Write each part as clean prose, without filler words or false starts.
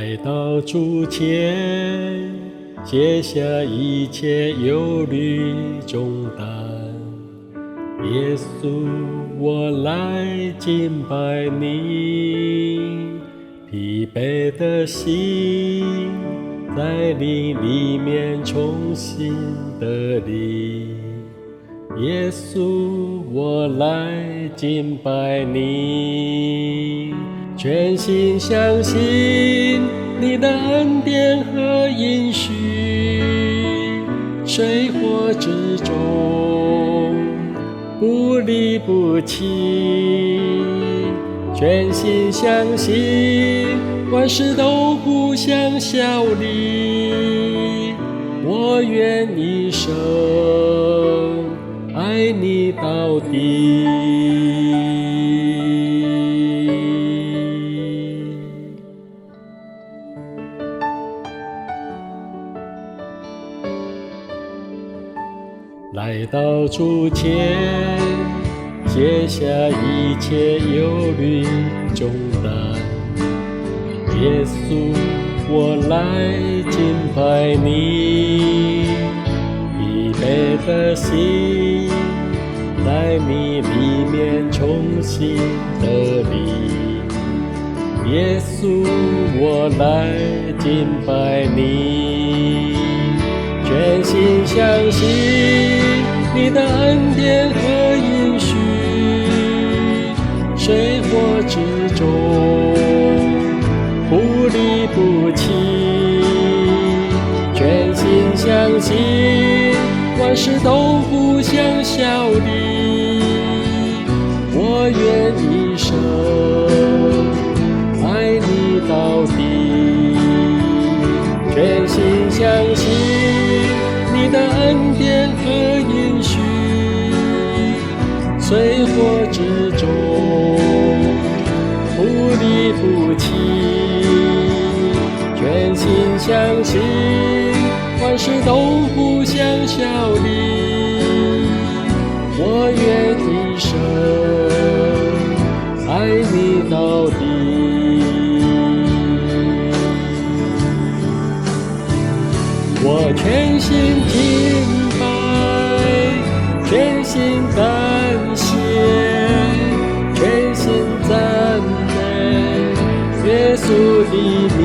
來到主前，卸下一切憂慮重擔。耶穌，我來敬拜你，疲憊的心在你裡面重新得力。耶穌，我來敬拜你，全心相信你的恩典和應許，水火之中不離不棄，全心相信萬事都互相效力，我願一生愛你到底。來到主前，卸下一切憂慮重擔。耶穌，我來敬拜你，疲憊的心在你裡面重新得力。耶穌，我來敬拜你，全心相信你的恩典和應許，水火之中不離不棄，全心相信萬事都互相效力，我願一生愛你到底，全心相信你的恩典和應許，水火之中不離不棄，全心相信萬事都互相效力，我願一生愛你到底。我全心敬拜，全心感謝，全心讚美耶穌的名。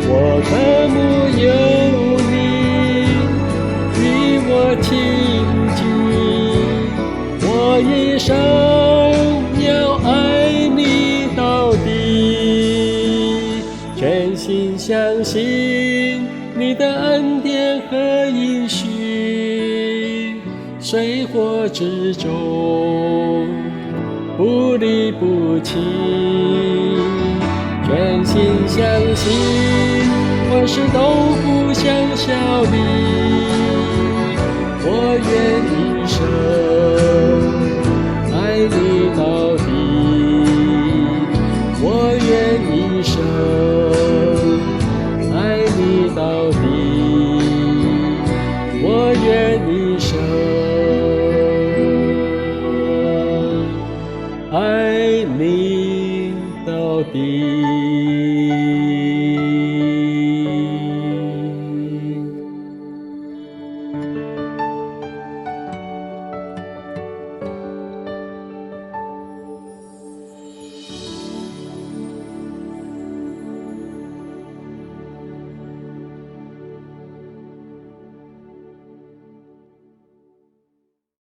我渴慕有你與我親近，我一生要愛你到底，全心相信你的恩典和應許，水火之中不離不棄，全心相信萬事都互相效力，我願一生。